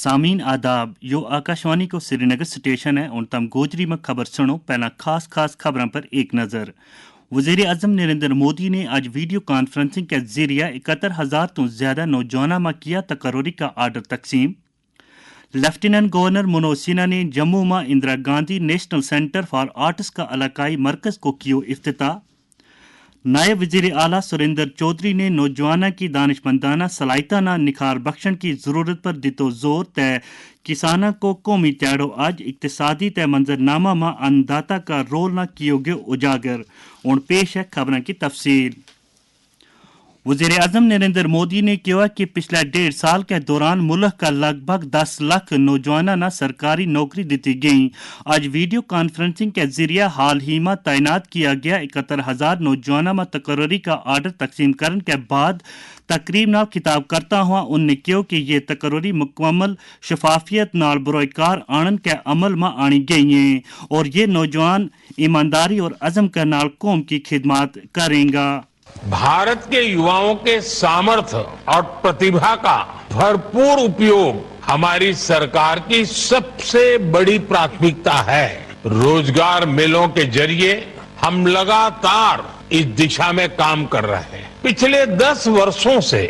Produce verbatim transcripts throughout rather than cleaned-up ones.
سامین آداب، یوہ آکاشوانی کو سری نگر سٹیشن ہے۔ ہن تم گوجری ما خبر سنو۔ پہلاں خاص خاص خبراں پر ایک نظر۔ وزیر اعظم نریندر مودی نے اج ویڈیو کانفرنسنگ کے ذریعہ اکہتر ہزار توں زیادہ نوجواناں ما کیا تقرری کا آرڈر تقسیم۔ لیفٹیننٹ گورنر منوج سنہا نے جموں ما اندرا گاندھی نیشنل سینٹر فار آرٹس کا علاقائی مرکز کو کیو افتتاح۔ نائب وزیر اعلیٰ سریندر چوہدری نے نوجواناں کی دانشمندانہ صلاحیتاں نا نکھار بخشن کی ضرورت پر دتو زور تے کساناں کو قومی تیاڑو اج اقتصادی تے منظرنامہ ما انداتا کا رول نا کیو گیو اجاگر۔ ہن پیش ہے خبراں کی تفصیل۔ وزیر اعظم نریندر مودی نے کہیو کہ پچھلے ڈیڑھ سال کے دوران ملک کا لگ بھگ دس لکھ نوجواناں نا سرکاری نوکری دتی گئی۔ اج ویڈیو کانفرنسنگ کے ذریعہ حال ہی ما تعینات کیا گیا اکہتر ہزار نوجواناں ما تقرری کا آرڈر تقسیم کرن کے بعد تقریب نال خطاب کرتا ہوا ان نے کہیو کہ یہ تقرری مکمل شفافیت نال بروئے کار آنن کے عمل ما آنی گئی ہیں اور یہ نوجوان ایمانداری اور عزم کے نال قوم کی خدمات کریں گا۔ بھارت کے یواؤں کے سامرتھ اور پرتیبھا کا بھرپور اپیوگ ہماری سرکار کی سب سے بڑی پراتھمکتا ہے۔ روزگار میلوں کے ذریعے ہم لگاتار اس دشا میں کام کر رہے ہیں۔ پچھلے دس ورسوں سے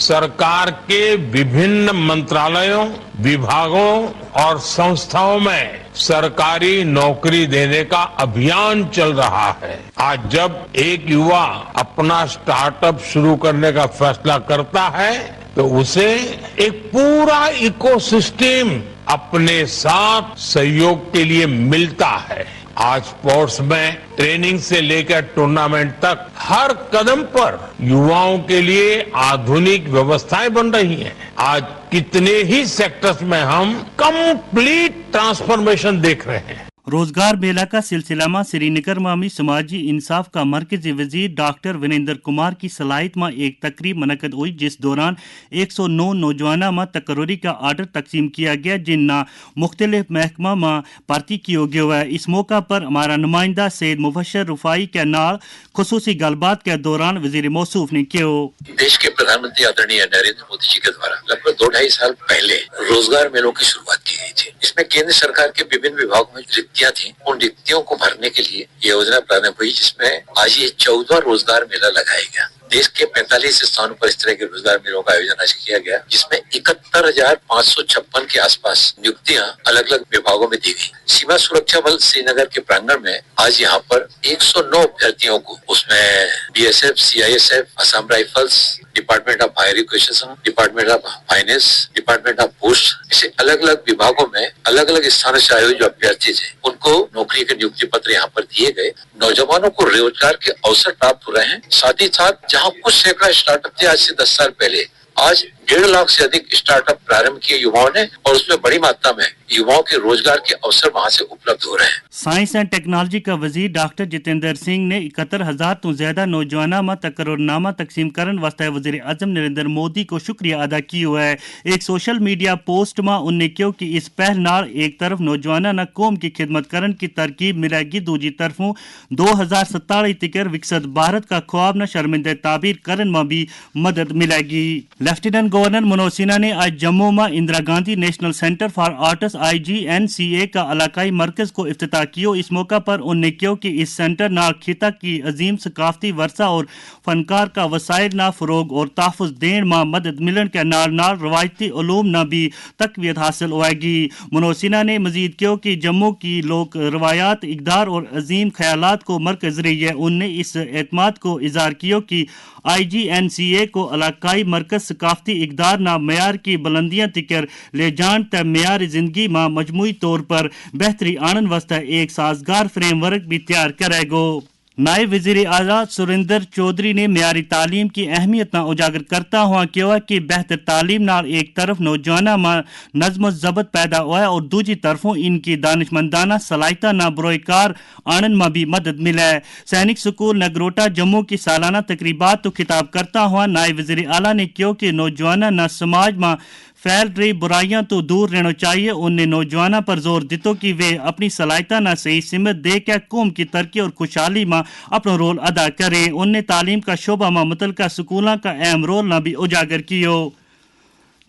سرکار کے وبھن منترالوں، وبھاگوں اور سنستھاؤں میں سرکاری نوکری دینے کا ابھیان چل رہا ہے۔ آج جب ایک یوا اپنا سٹارٹ اپ شروع کرنے کا فیصلہ کرتا ہے تو اسے ایک پورا ایکو سسٹم اپنے ساتھ سہیوگ کے لیے ملتا ہے۔ آج اسپورٹس میں ٹریننگ سے لے کر ٹورنامنٹ تک ہر قدم پر یواؤں کے لیے آدھونک ویوستھائیں بن رہی ہیں۔ آج کتنے ہی سیکٹرز میں ہم کمپلیٹ ٹرانسفارمیشن دیکھ رہے ہیں۔ روزگار میلہ کا سلسلہ ما سری نگر ما می سماجی انصاف کا مرکزی وزیر ڈاکٹر وریندر کمار کی صلاحیت ما ایک تقریب منعقد ہوئی جس دوران ایک سو نو نوجواناں ما تقرری کا آرڈر تقسیم کیا گیا جن نا مختلف محکمہ ما پارتی کیو گیو ہے۔ اس موقع پر ہمارا نمائندہ سید مبشر رفائی کے نال خصوصی گل بات کے دوران وزیر موصوف نے کہیو۔ دیش کے پردھان منتری آدرنی نریندر مودی جی کے دوارا لگ بھگ دو ڈھائی سال پہلے روزگار میلوں کی شروعات کی گئی تھی، اس میں کیندر سرکار کے وبھن وبھاگوں میں رکتیاں تھیں، ان رکتیوں کو بھرنے کے لیے یہ یوجنا پرارمب ہوئی جس میں آج یہ چودواں روزگار میلہ لگایا گیا۔ دیش کے پینتالیس استھانوں پر اس طرح کے روزگار میلوں کا آیوجن آج کیا گیا جس میں اکہتر ہزار پانچ سو چھپن کے آس پاس نیوکتیاں الگ الگ وبھاگوں میں دی گئی۔ سیما سرکشا بل سری نگر کے پرانگن میں آج یہاں پر ایک سو نو ابھیارتھیوں کو، اس میں بی ایس ایف، سی آئی ایس ایف، آسام رائفلز، ڈپارٹمنٹ آف ہائر ایجوکیشن، ڈپارٹمنٹ آف فائنانس، ڈپارٹمنٹ آف پوسٹ، اسے الگ الگ وبھاگوں میں الگ الگ استھانوں سے آئے ہوئے جو ابھیارتھی تھے ان کو نوکری کے نیوکتی پتر یہاں پر دیے گئے۔ نوجوانوں کو روزگار کے اوسر پراپت ہو رہے ہیں۔ ساتھ ہی ساتھ جہاں کچھ سینکڑا اسٹارٹ اپ تھے آج سے دس سال پہلے، آج ڈیڑھ لاکھ سے ادھک اسٹارٹ اپ پرارمب کیے یواؤں نے، اور اس میں بڑی ماترا میں یواؤں کے روزگار کے اوسر وہاں سے اپلبدھ ہو رہے ہیں۔ سائنس اینڈ ٹیکنالوجی کا وزیر ڈاکٹر جتیندر سنگھ نے اکہتر ہزار توں زیادہ نوجواناں ما تقرر نامہ تقسیم کرن واسطے وزیر اعظم نریندر مودی کو شکریہ ادا کیو ہے۔ ایک سوشل میڈیا پوسٹ ما ان نے کہیو کہ اس پہل نال ایک طرف نوجواناں نا قوم کی خدمت کرن کی ترکیب ملے گی، دوجی طرفوں دو ہزار ستالیس تکر وکست بھارت کا خواب نا شرمندہ تعبیر کرن ما بھی مدد ملے گی۔ لیفٹیننٹ گورنر منوج سنہا نے آج جموں ما اندرا گاندھی نیشنل سینٹر فار آرٹس آئی جی این سی اے کا علاقائی مرکز کو افتتاح کیو۔ اس موقع پر ان نے کہیو کہ اس سینٹر نال خطہ کی عظیم ثقافتی ورثہ اور فنکار کا وسائل نا فروغ اور تحفظ دین ما مدد ملن کے نال نال روایتی علوم نا بھی تقویت حاصل ہوائے گی۔ منوج سنہا نے مزید کہیو کہ جموں کی لوک روایات اقدار اور عظیم خیالات کو مرکز رہی ہے۔ ان نے اس اعتماد کو اظہار کیو کہ آئی جی این سی اے کو علاقائی مرکز ثقافتی اقدار نا معیار کی بلندیاں تکر لے جان تے معیار زندگی ما مجموعی طور پر بہتری آنن واسطے ایک سازگار فریم ورک بھی تیار کرے گو۔ نائب وزیر اعلیٰ سریندر چوہدری نے معیاری تعلیم کی اہمیت نا اجاگر کرتا ہوا کہیو کہ بہتر تعلیم نال ایک طرف نوجواناں ما نظم و ضبط پیدا ہوا ہے اور دوجی طرفوں ان کی دانشمندانہ صلاحیتاں نا بروئے کار آنن ما بھی مدد ملے۔ سینک سکول نگروٹا جموں کی سالانہ تقریبات تو خطاب کرتا ہوا نائب وزیر اعلیٰ نے کہیو کہ نوجواناں نا سماج ما پھیل رہی برائیاں تو دور رہنو چاہیے۔ ان نے نوجواناں پر زور دتو کہ ویہ اپنی صلاحیتاں نا صحیح سمت دے کے قوم کی ترقی اور خوشحالی ما اپنو رول ادا کریں۔ ان نے تعلیم کا شعبہ ما متعلقہ سکولاں کا اہم رول نا بھی اجاگر کیو۔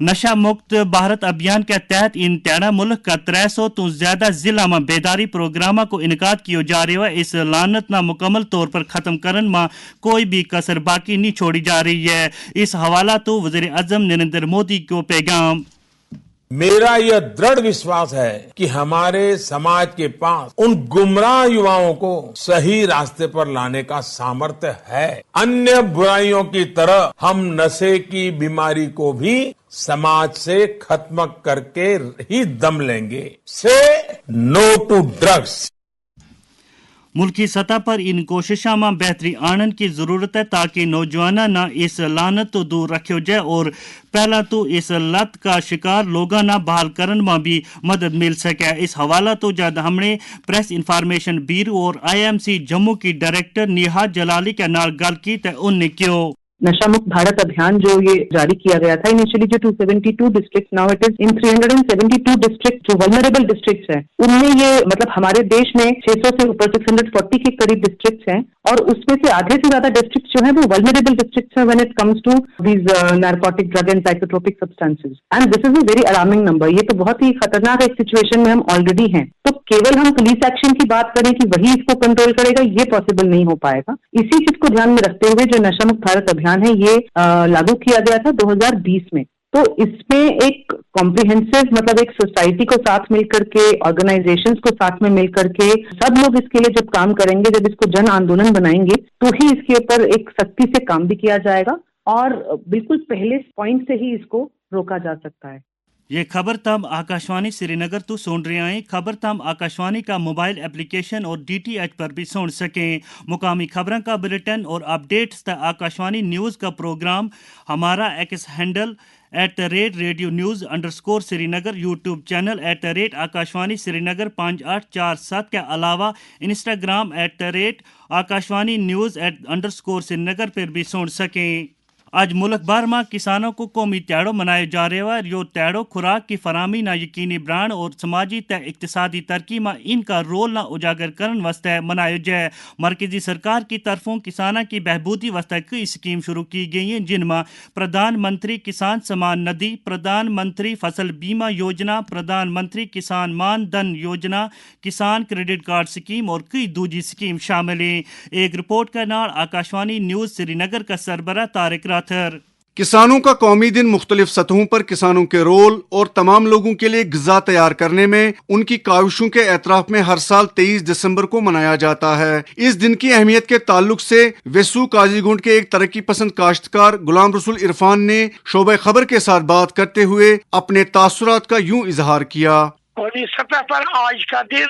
نشہ مکت بھارت ابھیان کے تحت ان تیڑا ملک کا ترے سو تو زیادہ ضلع ما بیداری پروگراما کو انعقاد کیو جا رہیو ہے۔ اس لعنت نا مکمل طور پر ختم کرن ما کوئی بھی کسر باقی نہیں چھوڑی جا رہی ہے۔ اس حوالہ تو وزیر اعظم نریندر مودی کو پیغام۔ میرا یہ درڑھ وشواس ہے کہ ہمارے سماج کے پاس ان گمراہ یواؤں کو صحیح راستے پر لانے کا سامرتھ ہے۔ انیہ برائیوں کی طرح ہم نشے کی بیماری کو بھی سماج سے ختم کر کے ہی دم لیں گے۔ سے نو ٹو ڈرگس۔ ملکی سطح پر ان کوششاں ما بہتری آنن کی ضرورت ہے تاکہ نوجواناں نا اس لعنت تو دور رکھیو جائے اور پہلا تو اس لت کا شکار لوگاں نا بحال کرن ما بھی مدد مل سکے۔ اس حوالہ تو جد ہمنے پریس انفارمیشن بیرو اور آئی ایم سی جموں کی ڈائریکٹر نیہا جلالی کے نال گل کی تے ان نے کہیو۔ نشہ مکت بھارت ابھیان جو یہ جاری کیا گیا تھا، انیشلی جو ٹو سیونٹی ٹو ڈسٹرکٹ، ناؤ اٹ از ان تھری ہنڈریڈ اینڈ سیونٹی ٹو ڈسٹرکٹ جو ولنریبل ڈسٹرکٹس ہیں، ان میں یہ مطلب ہمارے دیش میں چھ سو سے اوپر سکس ہنڈریڈ فورٹی کے قریب ڈسٹرکٹس ہیں اور اس میں سے آدھے سے زیادہ ڈسٹرکٹس جو ہیں وہ ولنریبل ڈسٹرکٹس ہیں وین اٹ کمز ٹو دیز نارکوٹک ڈرگ اینڈ سائیکوٹروپک سبسٹانسز، اینڈ دس از اے ویری الارمنگ نمبر۔ یہ تو بہت ہی خطرناک ایک سچویشن میں ہم آلریڈی ہیں۔ تو کیول ہم پولیس ایکشن کی بات کریں کہ وہی اس کو کنٹرول کرے گا، یہ پاسبل نہیں ہو پائے گا۔ اسی چیز کو دھیان میں رکھتے ہوئے جو نشہ مکت بھارت ابھیان ہے، یہ لاگو کیا گیا تھا دو ہزار بیس میں۔ تو اس میں ایک کمپریہنسو، مطلب ایک سوسائٹی کو ساتھ مل کر کے، آرگنائزیشنز کو ساتھ میں مل کر کے، سب لوگ اس کے لیے جب کام کریں گے، جب اس کو جن آندولن بنائیں گے، تو ہی اس کے اوپر ایک سختی سے کام بھی کیا جائے گا اور بالکل پہلے پوائنٹ سے ہی اس کو روکا جا سکتا ہے۔ یہ خبر تم آکاشوانی سری نگر تو سن رہی ہیں۔ خبر تم آکاشوانی کا موبائل ایپلیکیشن اور ڈی ٹی ایچ پر بھی سن سکیں۔ مقامی خبروں کا بلیٹن اور اپڈیٹس تا آکاشوانی نیوز کا پروگرام ہمارا ایکس ہینڈل ایٹ دا ریٹ ریڈیو نیوز انڈر سکور سری نگر، یوٹیوب چینل ایٹ دا ریٹ آکاشوانی سری نگر پانچ آٹھ چار سات کے علاوہ انسٹاگرام ایٹ دا ریٹ آکاشوانی نیوز انڈر سکور سری نگر پر بھی سن سکیں۔ آج ملک بھر ما کسانوں کو قومی تیہاڑو منایو جا رہیو ہے۔ یوہ تیہاڑو خوراک کی فراہمی نا یقینی بران اور سماجی تے اقتصادی ترقی ما ان کا رول نا اجاگر کرن واسطے منایو جائے۔ مرکزی سرکار کی طرفوں کساناں کی بہبودی واسطے کئی سکیم شروع کی گئی ہیں، جن ما پردھان منتری کسان سمان ندی، پردھان منتری فصل بیمہ یوجنا، پردھان منتری کسان مان دھن یوجنا، کسان کریڈٹ کارڈ سکیم اور کئی دوجی سکیم شامل ہیں۔ ایک رپورٹ کے نال آکاشوانی نیوز سری نگر کا سربراہ طارق راتھر۔ کسانوں کا قومی دن مختلف سطحوں پر کسانوں کے رول اور تمام لوگوں کے لیے غذا تیار کرنے میں ان کی کاوشوں کے اعتراف میں ہر سال تیئیس دسمبر کو منایا جاتا ہے۔ اس دن کی اہمیت کے تعلق سے ویسو قاضی گنڈ کے ایک ترقی پسند کاشتکار غلام رسول عرفان نے شعبہ خبر کے ساتھ بات کرتے ہوئے اپنے تاثرات کا یوں اظہار کیا۔ قومی سطح پر آج کا دن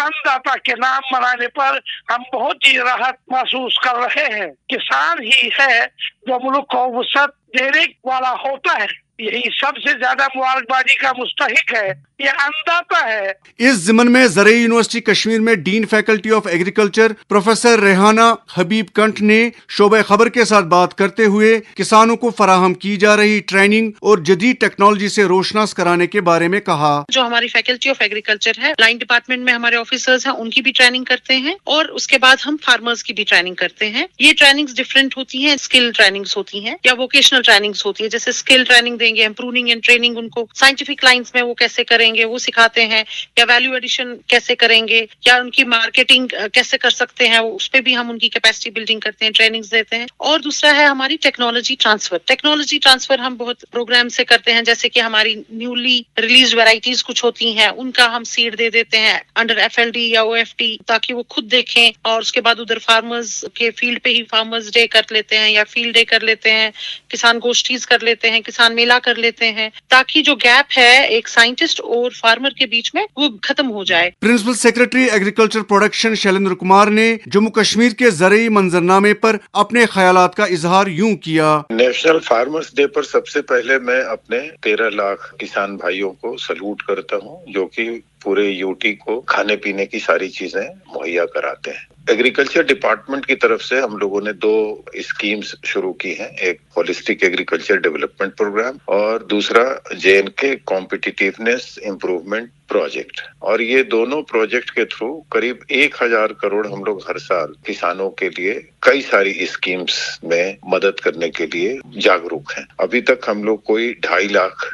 انداتا کے نام منانے پر ہم بہت ہی راحت محسوس کر رہے ہیں۔ کسان ہی ہے جو ملک کو وسعت دینے والا ہوتا ہے، یہی سب سے زیادہ مبارکبادی کا مستحق ہے، یہ انداتا ہے۔ اس ضمن میں زرعی یونیورسٹی کشمیر میں ڈین فیکلٹی آف ایگریکلچر پروفیسر ریحانہ حبیب کنٹھ نے شعبہ خبر کے ساتھ بات کرتے ہوئے کسانوں کو فراہم کی جا رہی ٹریننگ اور جدید ٹیکنالوجی سے روشناس کرانے کے بارے میں کہا۔ جو ہماری فیکلٹی آف ایگریکلچر ہے، لائن ڈپارٹمنٹ میں ہمارے آفیسرز ہیں، ان کی بھی ٹریننگ کرتے ہیں اور اس کے بعد ہم فارمرز کی بھی ٹریننگ کرتے ہیں۔ یہ ٹریننگز ڈفرنٹ ہوتی ہیں، اسکل ٹریننگز ہوتی ہیں یا ووکیشنل ٹریننگز ہوتی ہیں، جیسے اسکل ٹریننگ دیں گے ہم، پروننگ اینڈ ٹریننگ، ان کو سائنٹیفک لائنز میں وہ کیسے کریں گے وہ سکھاتے ہیں، یا ویلیو ایڈیشن کیسے کریں گے، یا ان کی مارکیٹنگ کیسے کر سکتے ہیں، اس پہ بھی ہم ان کی کیپیسٹی بلڈنگ کرتے ہیں، ٹریننگز دیتے ہیں۔ اور دوسرا ہے ہماری ٹیکنالوجی ٹرانسفر۔ ٹیکنالوجی ٹرانسفر ہم بہت پروگرام سے کرتے ہیں، جیسے کہ ہماری نیولی ریلیز ورائٹیز کچھ ہوتی ہیں، ان کا ہم سیڈ دے دیتے ہیں انڈر ایف ایل ڈی یا او ایف ڈی، تاکہ وہ خود دیکھیں اور اس کے بعد ادھر فارمرز کے فیلڈ پہ ہی فارمرز ڈے کر لیتے ہیں یا فیلڈ ڈے کر لیتے ہیں، کسان گوشٹیز کر لیتے ہیں، کسان میلہ کر لیتے ہیں، تاکہ جو گیپ ہے ایک سائنٹسٹ اور فارمر کے بیچ میں، وہ ختم ہو جائے۔ پرنسپل سیکرٹری ایگریکلچر پروڈکشن شیلندر کمار نے جموں کشمیر کے زرعی منظرنامے پر اپنے خیالات کا اظہار یوں کیا۔ نیشنل فارمرز ڈے پر سب سے پہلے میں اپنے تیرہ لاکھ کسان بھائیوں کو سلوٹ کرتا ہوں، جو کہ پورے یو ٹی کو کھانے پینے کی ساری چیزیں مہیا کراتے ہیں۔ ایگریکلچر ڈپارٹمنٹ کی طرف سے ہم لوگوں نے دو اسکیمز شروع کی ہیں، ایک ہولسٹک ایگریکلچر ڈیولپمنٹ پروگرام اور دوسرا جے این کے کمپیٹیٹیونیس امپروومنٹ پروجیکٹ۔ اور یہ دونوں پروجیکٹ کے تھرو قریب ایک ہزار کروڑ ہم لوگ ہر سال کسانوں کے لیے کئی ساری اسکیمز میں مدد کرنے کے لیے جاگروک ہیں۔ ابھی تک ہم لوگ کوئی ڈھائی لاکھ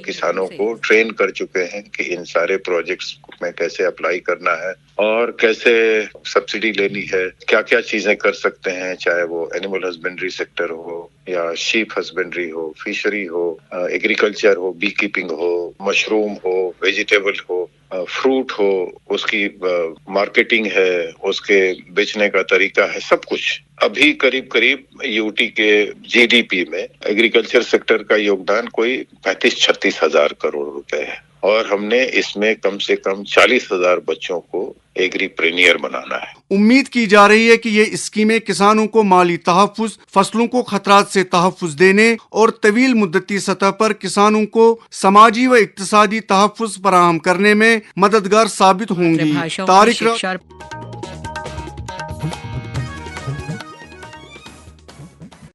کسانوں کو ٹرین کر چکے ہیں کہ ان سارے پروجیکٹس میں کیسے اپلائی کرنا ہے اور کیسے سبسڈی لینی ہے، کیا کیا چیزیں کر سکتے ہیں، چاہے وہ اینیمل ہسبینڈری سیکٹر ہو یا شیپ ہسبینڈری ہو، فشری ہو، ایگریکلچر ہو، بی کیپنگ ہو، مشروم ہو، ویجیٹیبل ہو، فروٹ ہو، اس کی مارکیٹنگ ہے، اس کے بیچنے کا طریقہ ہے، سب کچھ۔ ابھی قریب قریب یو ٹی کے جی ڈی پی میں ایگریکلچر سیکٹر کا یوگدان کوئی پینتیس چھتیس ہزار کروڑ روپے ہے، اور ہم نے اس میں کم سے کم چالیس ہزار بچوں کو ایگری پرینیئر بنانا ہے۔ امید کی جا رہی ہے کہ یہ اسکیمیں کسانوں کو مالی تحفظ، فصلوں کو خطرات سے تحفظ دینے اور طویل مدتی سطح پر کسانوں کو سماجی و اقتصادی تحفظ فراہم کرنے میں مددگار ثابت ہوں گی۔ طارق را-